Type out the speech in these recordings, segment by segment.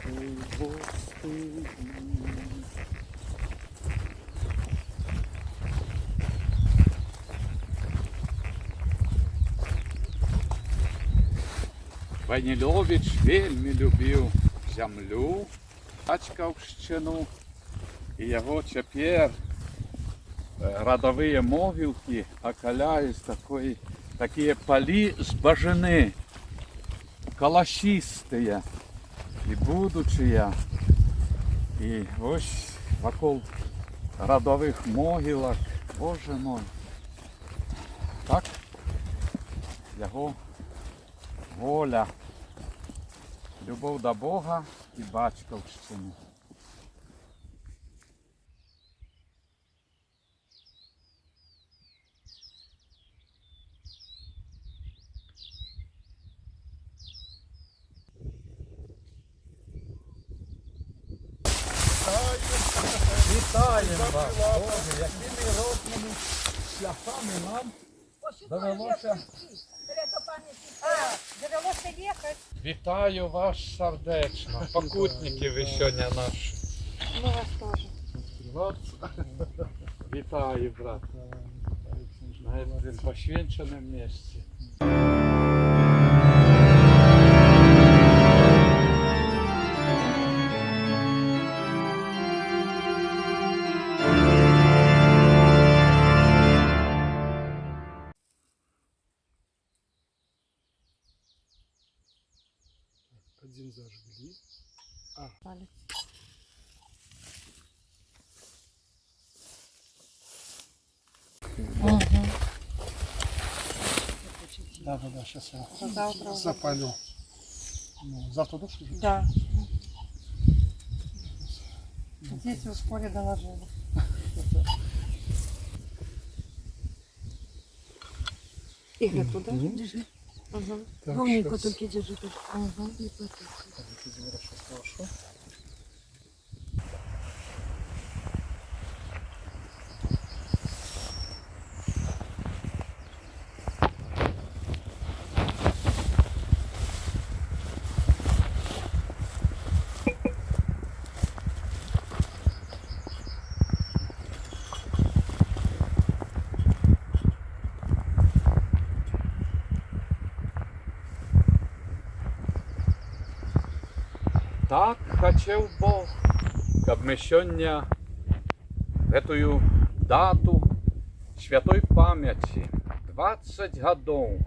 Господи. Вайніловіч вельмі любіў зямлю, бацькаўшчыну, і яго цяпер радавыя могілкі акаляюць такія палі збажыны, каласістыя і будучыя. І вось вакол радавых могілак, Божа мой, так яго воля, любоў да Бога і бацькаўшчыны. Вітаємо вас, Боже, якими розними шляхами нам довелося. Довелося їхати. Вітаю вас сердечно. Покутники ви сьогодні наші. Ми вас теж. Вітаю, брат. На цьому посвяченому місці. Один зажгли. Палець. Да, сейчас я Завтра вже. запалю. Ну, завтра дождь уже? Да. Здесь в школе доложили. Игорь, туда? Мгм. Угу. Так, Ровненько щас. только держи. Тут. Угу. Не потухай. Так, Владимира, щас прошу. Так хацеў Бог, каб мы сёння гэтую дату святой памяці 20 гадоў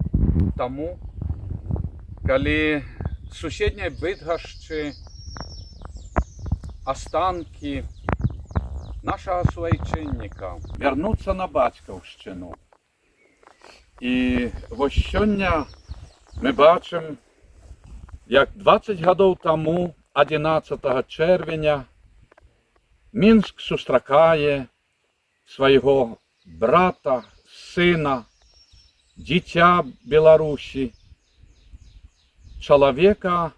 таму, калі з суседняй Быдгашчы астанкі нашага суайчынніка вярнуцца на бацькаўшчыну. І вось сёння мы бачым, як 20 гадоў таму, 11 чэрвеня, Мінск сустракае свайго брата, сына, дзіця Беларусі, чалавека,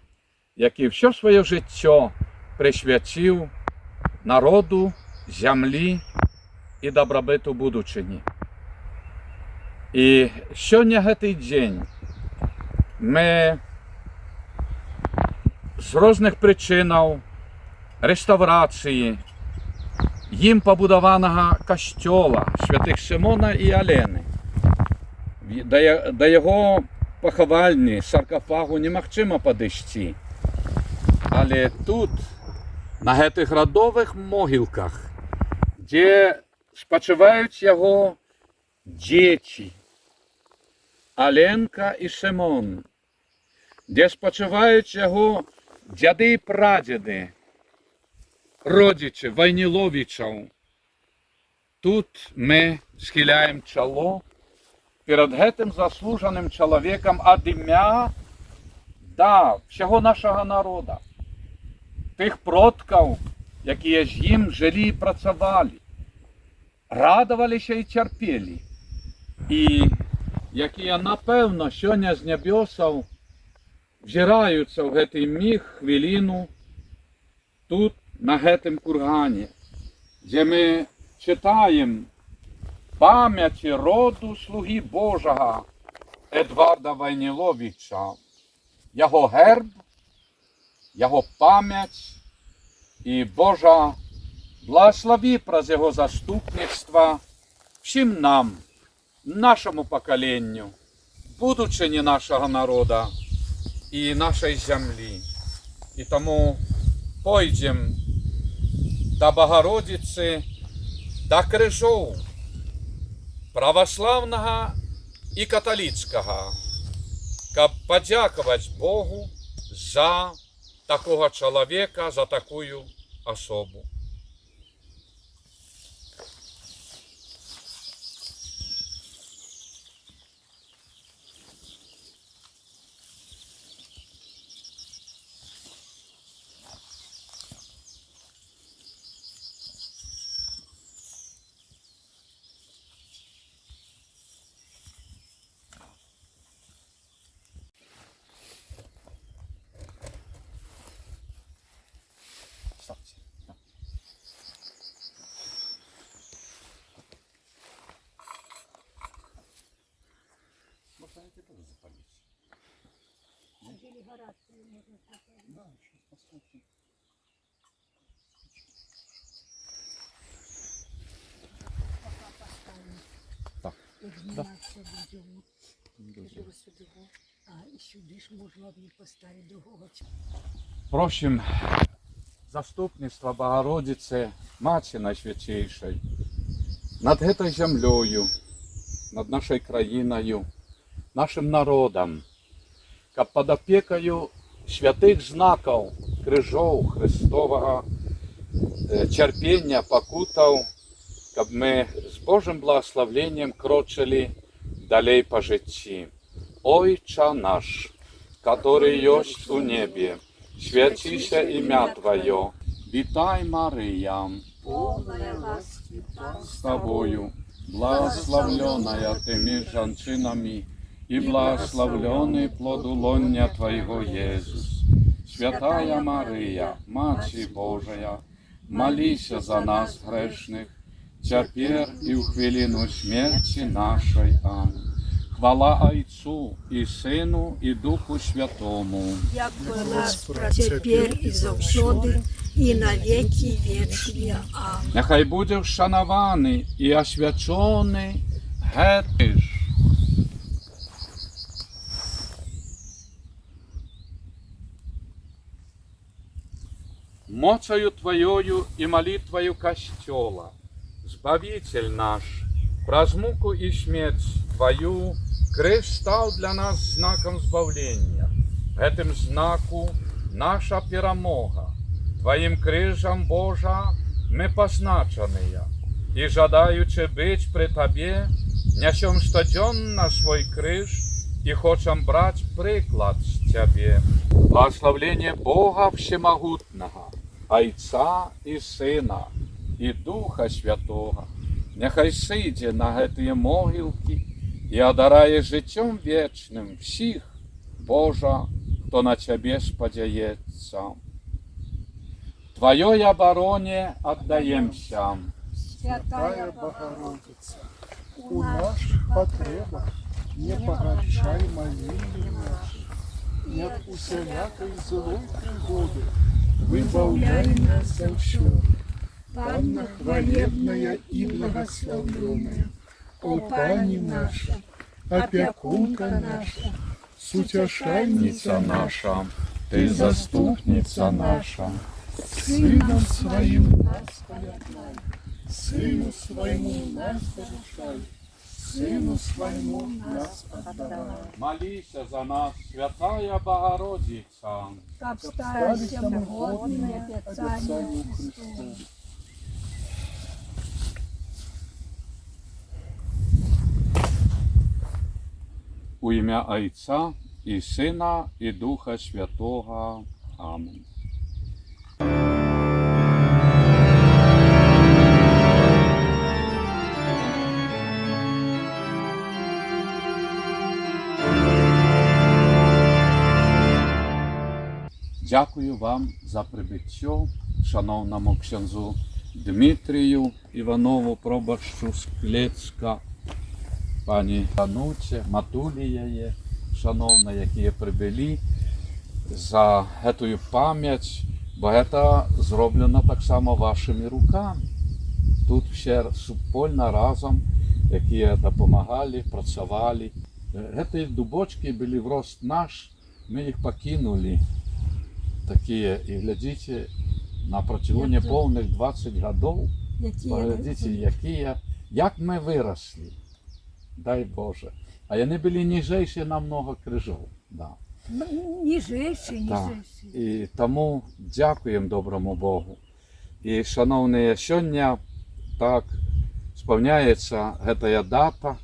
які ўсё сваё жыццё прысвяціў народу, зямлі і дабрабыту будучыні. І сёння гэты дзень мы з розных прычынаў рэстаўрацыі ім пабудаванага касцёла святых Сымона і Алены. Да яго пахавальні, саркафагу немагчыма падысці. Але тут, на гэтых радовых могілках, дзе спачываюць яго дзеці, Аленка і Сымон, дзе спачываюць яго дзяды і прадзеды, родзічы Вайніловічаў. Тут мы схіляем чало перад гэтым заслужаным чалавекам ад імя, да, всяго нашага народа, тых продкаў, якія з ім жылі і працавалі, радаваліся і цярпелі, і якія, напэўна, сёння з нябёсаў взіраюцца ў гэты міг, хвіліну, тут, на гэтым кургане, дзе мы чытаем памяці роду слугі Божага Эдварда Вайніловіча, яго герб яго памяць, і Божа, благаславі праз яго заступніцтва ўсім нам, нашаму пакаленню, будучыні нашага народа і нашай зямлі. І таму пойдзем да Багародзіцы, да крыжоў праваслаўнага і каталіцкага, каб падзякаваць Богу за такога чалавека, за такую асобу. Ставьте. Да. Можно это тоже запалить. Да, сейчас посмотрим. Так. Да. Його сюди. Во. А і сюди ж можна б не поставити другого. Просім заступніцтва Багародзіцы, Маці Найсвяцейшай, над гэтай зямлёю, над нашай краінаю, нашым народам, каб пад апекаю святых знакаў крыжоў Хрыстовага цярпення, пакутаў, каб мы з Божым благаслаўленнем крочылі далей па жыцці. Ойча наш, каторы ёсць у небе, свяціся імя Тваё. Вітай, Марыя, Полная ласки, Пан з Табою, благаслаўлёная Ты між жанчынамі, і благаслаўлёны плод улоння Твайго, Езус. Святая Марыя, Маці Божая, маліся за нас грэшных, цяпер і ў хвіліну смерці нашай. Амэн. Хвала Айцу і Сыну і Духу Святому. Як была цяпер і заўсёды, і на векі вечныя. Амэн. Няхай будзе ўшанаваны і асвячоны гэты ж. Моцаю Тваёю і малітваю Касцёла, Збавіцель наш, праз муку і смерць Тваю, крыж стаў для нас знакам збаўлення. Гэтым знаку наша перамога. Тваім крыжам, Божа, мы пазначаныя, і, жадаючы быць пры Табе, нясём штодзённа свой крыж і хочам браць прыклад з Цябе. Благаслаўленне Бога Усемагутнага, Айца і Сына, і Духа Святога, няхай сыдзе на гэтыя могілкі і адарае жыццём вечным усіх, Божа, хто на Цябе спадзяецца. Тваёй абароне аддаемся. Святая Богородица, у наших потребах не погорчай моління наших, і ад усялякай злой прыгоды выбаўляй нас заўсёды. Панна хвалебная і благаслаўлёная, о Пані наша, апякунка наша, суцяшальніца наша, наша, Ты заступніца наша. Сынам Сваім нас паяднай, Сыну Свайму нас даручай, Сыну Свайму нас аддавай. Маліся за нас, святая Багародзіца. Каб Сталіся сталіся мы мы годнымі годнымі абяцанняў абяцанняў Хрыстовых. Христовых. У імя Айца і Сына, і Духа Святога. Амэн. Дзякую вам за прыбыццё, шаноўнаму ксяндзу Дзмітрыю Іванову, пробашчу з Клецка, пані Дануце, матулі яе, шаноўнай, якія прыбылі. за гэтую памяць, бо гэта зроблена таксама вашымі рукамі. Тут все супольна разам, якія дапамагалі, працавалі. Гэтыя дубочкі былі в рост наш, мы іх пакінулі такія. І глядзіце, на працягу няпоўных 20 гадоў, паглядзіце, якія, як мы выраслі. Дай Боже. А яны былі ніжэйшыя намнога крыжоў. Да. Ніжэйшы, Так. ніжэйшы. І таму дзякуем добраму Богу. І, шаноўныя, сёння так спаўняецца гэтая дата,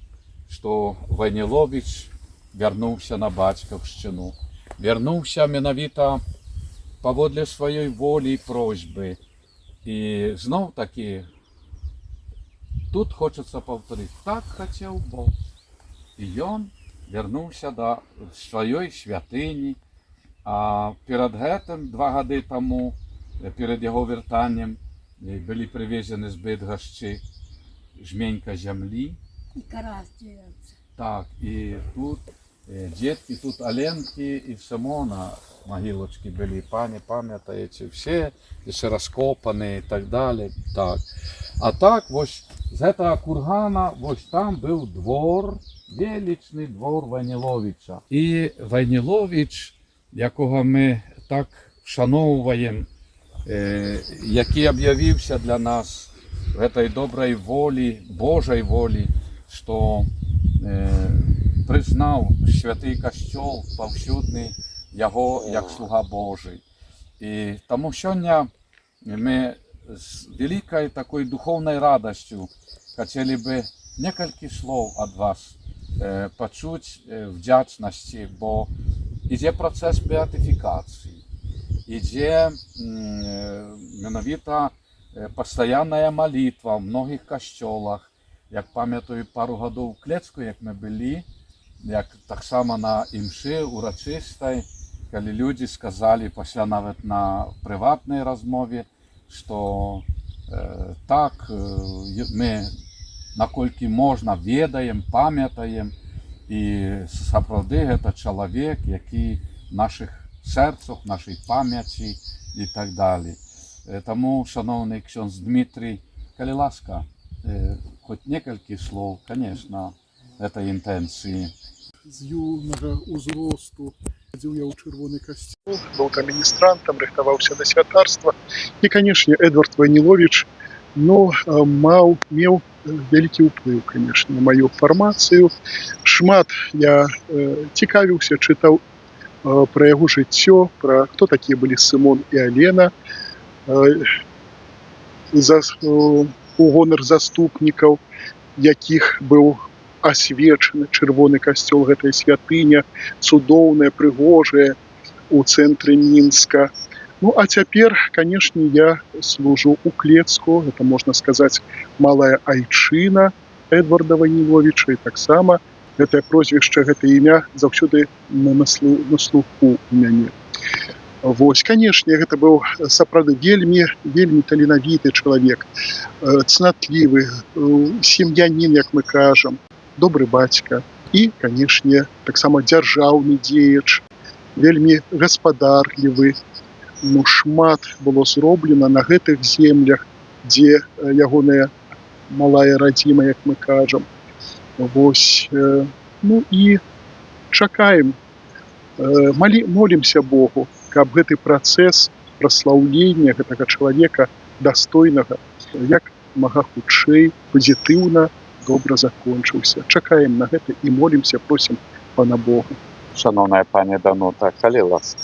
што Вайніловіч вярнуўся на бацькаўшчыну. Вярнуўся менавіта паводле сваёй волі і просьбы. І зноў такі тут хочацца паўтарыць: так хацеў Бог. І ён вярнуўся да сваёй святыні. А перад гэтым, 2 гады таму, перад яго вяртаннем, былі прывезены з Быдгашчы жменька зямлі. І кара здзеецца. Так, і тут дзеткі, тут Аленкі і Сымона магілачкі былі, пані памятаеце, все яшчэ раскопаныя і так далее. Так. А так, вось з гэтага кургана, вось там быў двор, велічны двор Вайніловіча. І Вайніловіч, якога мы так шаноўваем, які аб'явіўся для нас в гэтай добрай волі, Божай волі, што прызнаў святы касцёл паўсюдны яго як слуга Божий. І таму сёння мы з вялікай такой духоўнай радасцю хацелі бы некалькі слоў ад вас пачуць вдзячнасці, бо ідзе працэс беатыфікацыі, ідзе менавіта пастаянная малітва ў многіх касцёлах. Як памятаю, пару гадоў у Клецку, як мы былі, як таксама на імшы урачыстай, калі людзі сказалі пасля нават на прыватнай размове, што так мы наколькі можна ведаем, памятаем, і сапраўды гэта чалавек, які в нашых сэрцах, нашай памяці і так далее. Таму, шаноўны ксёндз Дмітрый, калі ласка, хоць некалькі слоў, конечно, этой інтэнцыі. З юнага ўзросту хадзіў я ў чырвоны касцёл, быў там міністрантам, рыхтаваўся да святарства. І, канешне, Эдвард Вайніловіч, ну, меў вялікі ўплыў, конечно, на маю фармацыю. Шмат я цікавіўся, чытаў пра яго жыццё, пра хто такія былі Сымон і Алена, у гонар заступнікаў, якіх быў асвечаны чырвоны касцёл, гэтая святыня цудоўная, прыгожая у цэнтры Мінска. Ну а цяпер, канешне, я служу у Клецку, это, можна сказаць, малая айчына Эдварда Вайніловіча, і таксама гэтае прозвішча, гэта імя заўсёды на слуху у мяне. Вось, канешне, гэта быў сапраўды вельмі, вельмі таленавіты чалавек, цнатлівы, сем'янін, як мы кажам, добры бацька і, канешне, таксама дзяржаўны дзеяч, вельмі гаспадарлівы. Ну, шмат было зроблена на гэтых землях, дзе ягоная малая радзіма, як мы кажам. Вось, ну і чакаем, молімся Богу, каб гэты працэс праслаўлення гэтага чалавека дастойнага як мага хутчэй пазітыўна добра закончыўся. Чакаем на гэта і молімся, просім пана Бога. Шаноўная пані Данута, калі ласка.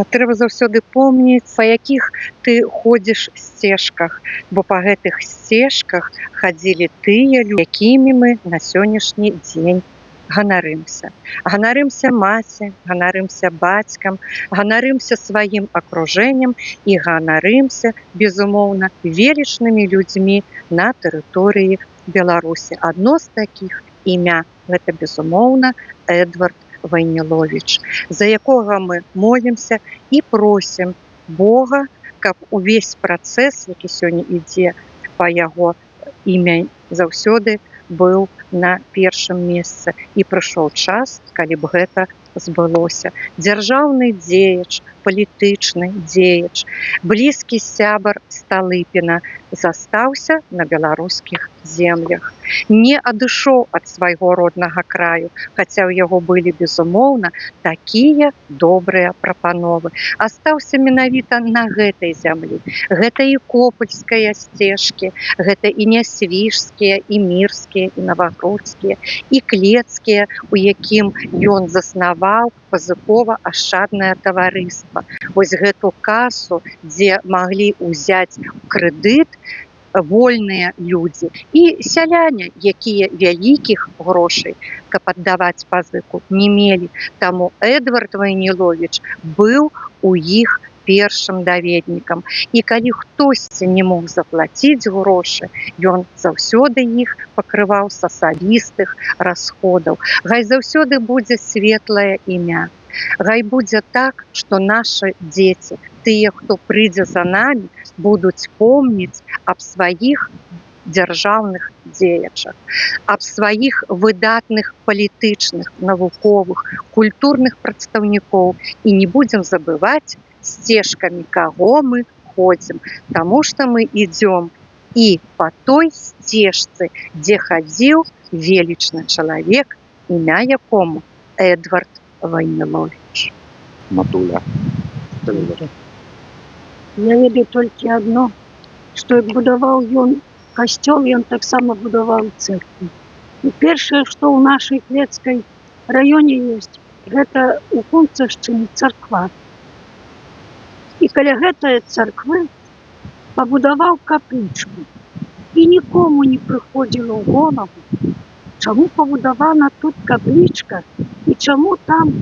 Трэба заўсёды помніць, па якіх ты ходзіш сцежках, бо па гэтых сцежках хадзілі тыя людзі, якімі мы на сённяшні дзень ганарымся. Ганарымся маці, ганарымся бацькам, ганарымся сваім акружэннем і ганарымся, безумоўна, велічнымі людзьмі на тэрыторыі Беларусі. Адно з такіх імя гэта, безумоўна, Эдвард Вайніловіч, за якога мы молімся і просім Бога, каб увесь працэс, які сёння ідзе па яго імя, заўсёды быў на першым месцы і прыйшоў час, калі б гэта збылося. Дзяржаўны дзеяч, палітычны дзеяч, блізкі сябар Сталыпіна застаўся на беларускіх землях. Не адышоў ад свайго роднага краю, хаця ў яго былі, безумоўна, такія добрыя прапановы. Астаўся менавіта на гэтай зямлі. Гэта і копальская сцежкі, гэта і нясвіжскія, і мірскія, і навагрудскія, і клецкія, у якім ён заснаваў пазыкова-ашчаднае таварыства. Вось гэту касу, дзе маглі ўзяць крэдыт вольныя людзі і сяляне, якія вялікіх грошай, каб аддаваць пазыку, не мелі. Таму Эдвард Вайніловіч быў у іх першым даведнікам. І калі хтосьці не мог заплаціць грошы, ён заўсёды іх пакрываў з асабістых расходаў. Гай заўсёды будзе светлае імя. Гай будзе так, што нашы дзеці, тыя, хто прыйдзе за намі, будуць помніць аб сваіх дзяржаўных дзеячах, аб сваіх выдатных палітычных, навуковых, культурных прадстаўнікоў, і не будзем забываць, сцежкамі каго мы ходзім, таму што мы ідзём і па той сцежцы, дзе хадзіў велічны чалавек, імя якому Эдвард Вайніловіч. Матуля. Я ведаю толькі адно, што як будаваў ён касцёл, ён таксама будаваў церкву. І першае, што ў нашай Клецкай раёне ёсць, гэта у Кунцаўшчыне царква. І каля гэтай царквы пабудаваў каплічку. І нікому не прыходзіла ў голову, чаму пабудавана тут каплічка і чаму там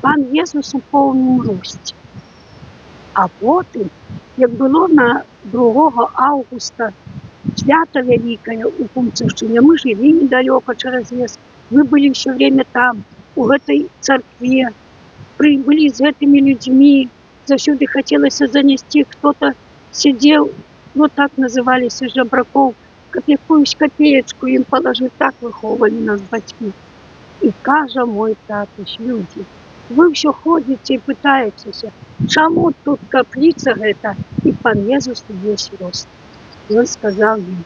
пан Езус у поўным росце. А потым, як было на 2 августа свята вялікае у Кунцаўшчыне, мы жылі недалёка через лес, мы былі ўсё время там, у гэтай царкве, былі з гэтымі людзьмі, заўсёды хацелася занесці, кто-то сидел, ну так называліся жабракоў, каб якуюсь копеечку ім палажыць, так выхоўвалі нас бацькі. І кажа мой татусь: «Людзі, вы ўсё ходзіце і пытаецеся, чаму тут капліца гэта і пан Езус увесь рост». Ён сказаў ім: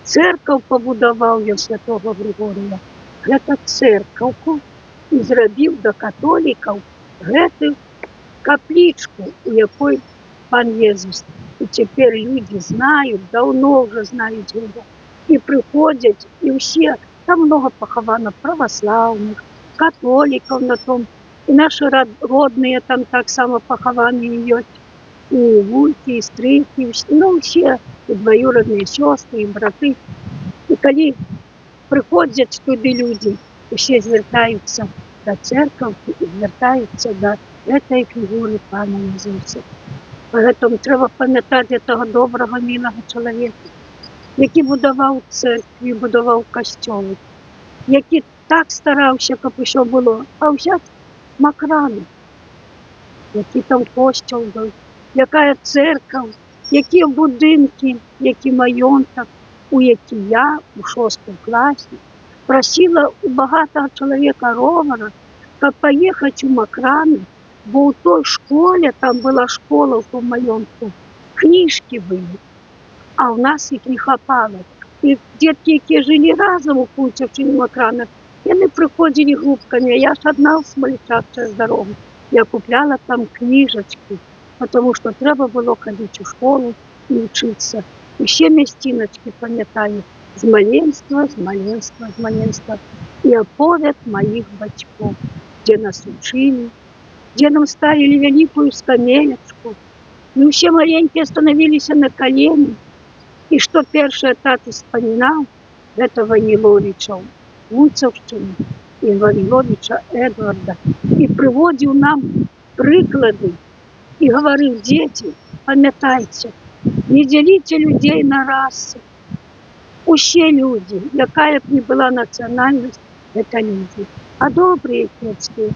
церкаў пабудаваў ён святого Григорія, гэта церкаўку, і зрабіў да католікаў гэту каплічку, у якой пан Езус. І цяпер людзі знаюць, даўно ўжо знаюць гэта, і прыходзяць, і ўсе, там много пахавана праваслаўных, католікаў на том, і нашы родныя там таксама пахаваныя ёсць, і вуйкі, і стрыйкі, ну, усе, і дваюродныя сёстры, і браты. І калі прыходзяць туды людзі, усе звяртаюцца да церкаўкі і звяртаюцца да этой фігуры пана Езуса. Поэтому трэба памятаць этого добрага, мілага чалавека, які будаваў церкві, будаваў касцёлы, які так стараўся, каб усё было, а ўзяць Макраны, які там касцёл быў, якая церква, якія будынкі, які маёнтак, у які я у шостым класе прасіла у багатага чалавека ровара, каб паехаць у Макраны, бо ў той школе, там была школа ў том маёнтку, кніжкі былі, а ў нас іх не хапала. І дзеткі, якія жылі разам у Кунцаўшчыне, Макранах, яны прыходзілі групкамі, а я ж адна ў Смалічах через дарогу. Я купляла там кніжачкі, потому что трэба было хадзіць у школу і учыцца. Усе мясціначкі памятаю з маленства, з маленства, з маленства. І аповед маіх бацькоў, дзе нас учылі, дзе нам ставілі вялікую скамеечку. Мы ўсе маленькія станавіліся на калені. І што першае тата вспоминаў, гэта Ваніловічаў, Кунцаўшчыны і Ваніловіча Эдварда. І прыводзіў нам прыклады і гаварыў: «Дзеці, памятайце, не дзяліце людзей на расы. Усе людзі, якая б ні была нацыянальнасць, гэта людзі. А добрыя і кепскія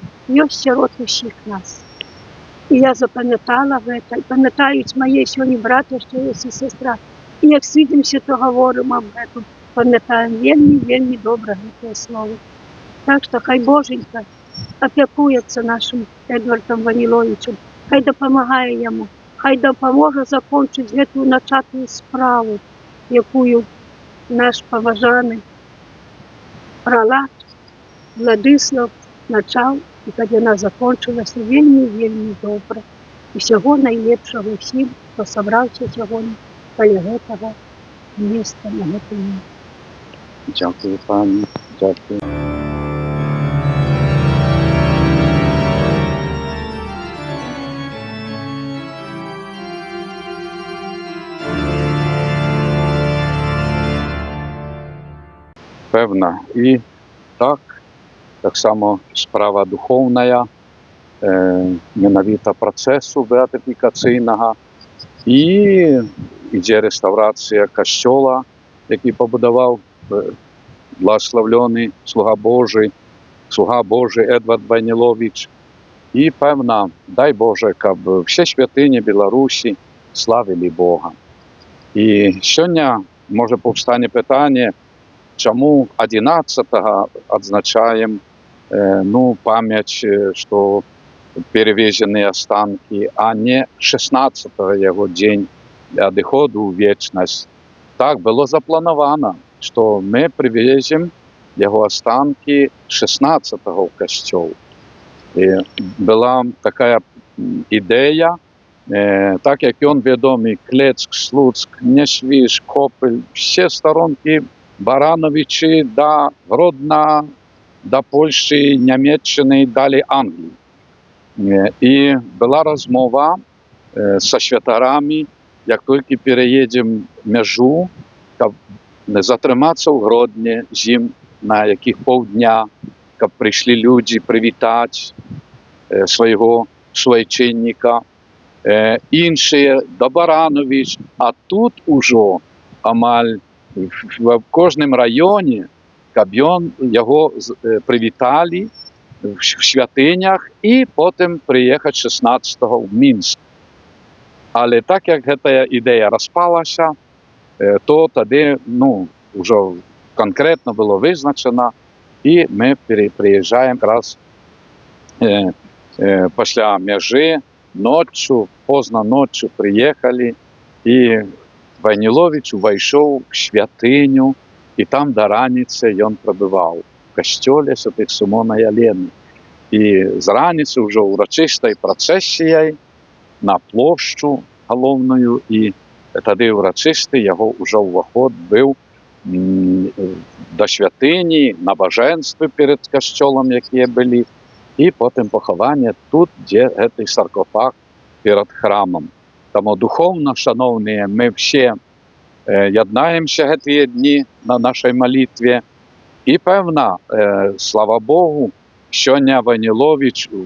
ёсць сярод усіх нас». І я запамятала гэта, і памятаюць мае сёння брат яшчэ ёсць і сестра. І як сыдземся, то гаворым аб гэтым, памятаем вельмі, вельмі добра гэтае слово. Так што хай Боженька апякуецца нашым Эдвардам Вайніловічам, хай дапамагае яму, хай дапаможа закончыць гэтую начатую справу, якую наш паважаны пралат Владыслав начаў, і каб яна закончылася вельмі, вельмі добра. Усяго найлепшага ўсім, хто сабраўся сягоння каля гэтага места, на гэтым месцы. Дзякую, пані, дзякую. Пэўна, і так, таксама справа духоўная, менавіта працэсу беатыфікацыйнага, і ідзе рэстаўрацыя касцёла, які пабудаваў благаслаўлёны слуга Божы Эдвард Вайніловіч. І пэўна, дай Божа, каб усе святыні Беларусі славілі Бога. І сёння можа паўстане пытанне, чаму 11-го адзначаем ну, памяць, што перавезены астанкі, а не 16-го, яго дзень адыходу ў вечнасць. Так было запланавана, што мы прывезем яго астанкі 16-го ў касцёл. І была такая ідэя, так як ён вядомы Клецк, Слуцк, Нясвіж, Копыль, усе старонкі, Баранавічы да Гродна, да Польшчы, Нямеччыны, далей Англіі. І была размова са святарамі, як толькі пераедзем мяжу, каб не затрымацца ў Гродне з ім на якіх паўдня, каб прыйшлі людзі прывітаць свайго суайчынніка, іншыя да Баранавіч, а тут ужо амаль в кожным раёне, каб ён яго прывіталі в святынях і потым прыехаць 16 ў Мінск. Але так як гэтая ідэя распалася, то тады, ну, ўжо канкрэтна было вызначана, і мы прыязджаем раз пасля мяжы ноччу, позна ноччу прыехалі, і Вайніловіч увайшоў в святыню, і там да раніцы ён прабываў в касцёле святых Сымона і Алены. І з раніцы ўжо ўрачыстай працэсіяй на плошчу галоўную, і тады ўрачысты яго ўжо ўваход быў да святыні, набажэнствы перад касцёлам, якія былі, і потым пахаванне тут, дзе гэты саркофаг перад храмам. Таму духоўна, шаноўныя, мы все яднаемся гэтыя дні на нашай малітве. І пэўна, слава Богу, сёння Вайніловіч у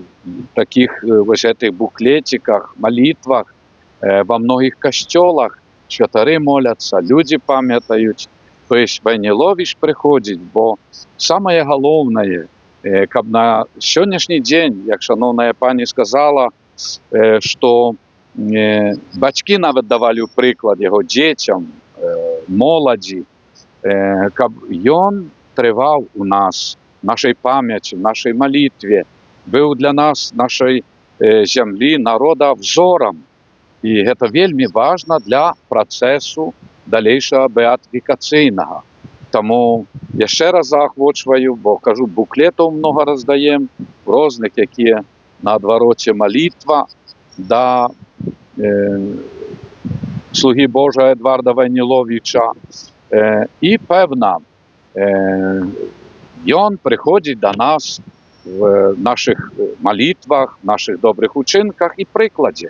такіх вось гэтых буклеціках, малітвах во многіх касцёлах святары моляцца, людзі памятаюць. То есть Вайніловіч прыходзіць, бо самае галоўнае, каб на сённяшні дзень, як шаноўная пані сказала, што бацькі нават давалі ў прыклад яго дзецям, моладзі, каб ён трываў у нас, нашай памяці, нашай малітве, быў для нас, нашай зямлі, народа взорам. І гэта вельмі важна для працэсу далейшага беатыфікацыйнага. Таму яшчэ раз заахвочваю, бо кажу, буклетаў много раздаем, розных, якія на адвароце малітва да слугі Божага Эдварда Вайніловіча. І пэўна, ён прыходзіць да нас в нашых малітвах, нашых добрых учынках і прыкладзе.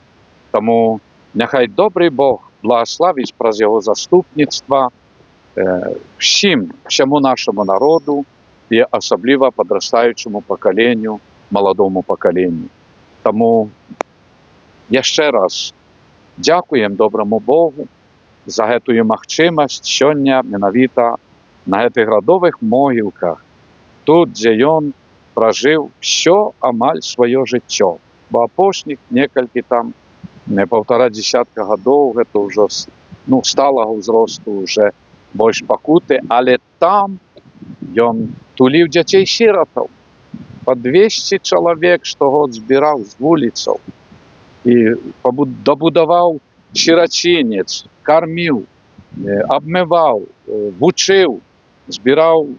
Таму няхай добры Бог благаславіць праз яго заступніцтва всім, всяму нашаму народу і асабліва падрастаючаму пакаленню, маладому пакаленню. Таму яшчэ раз дзякуем добраму Богу за гэтую магчымасць сёння менавіта на гэтых радовых могілках, тут, дзе ён пражыў всё амаль сваё жыццё. Бо апошніх некалькі там не паўтара десятка гадоў гэта ўжо ну, сталага ўзросту, уже больш пакуты, але там ён туліў дзяцей сіратаў. Па 200 чалавек штогод збіраў з вуліцаў і дабудаваў сірацінец, карміў, абмываў, вучыў, збіраў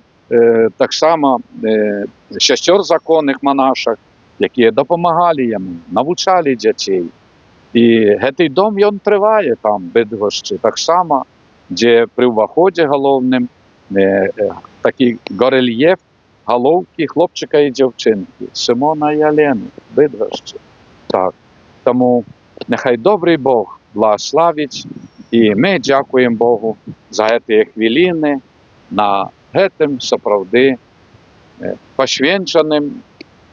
таксама сясцёр законных манашак, якія дапамагалі яму, навучалі дзяцей. І гэты дом, ён трывае там, Быдгошчы, таксама, дзе пры ўваходзе галоўным такі гарэльеф галоўкі хлопчыка і дзяўчынкі, Сымона і Алены, Быдгошчы. Так. Таму няхай добры Бог благаславіць, і мы дзякуем Богу за гэтыя хвіліны на гэтым сапраўды пасвенчаным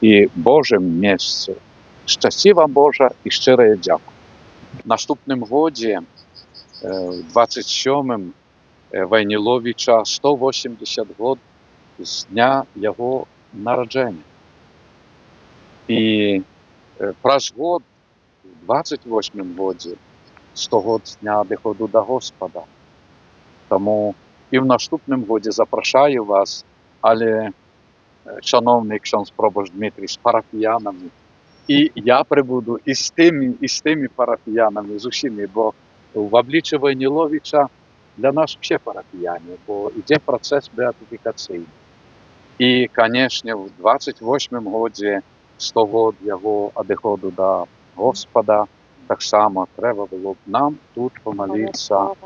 і Божым месцы. Шчасці вам Божа і шчырае дзякуй. Наступным годзе, в 27-м, Вайніловіча 180 год з дня яго нараджэння. І праз год, у 28 годзе, 100 год з дня адыходу да Господа. Таму і ў наступным годзе запрашаю вас, але шаноўны ксёндз пробашч Дмітрый з парафіянамі. І я прыбуду і з тымі парафіянамі, з усімі, бо в абліччы Вайніловіча для нас усе парафіяне, бо ідзе працэс беатыфікацыйны. І, канешне, в 28 годзе 100 год яго адыходу да Господа, таксама трэба было б нам тут памаліцца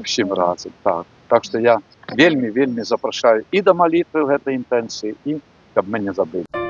всім разам. Так. Так што я вельмі, вельмі запрашаю і да малітвы ў гэтай інтэнцыі, і каб мы не забылі.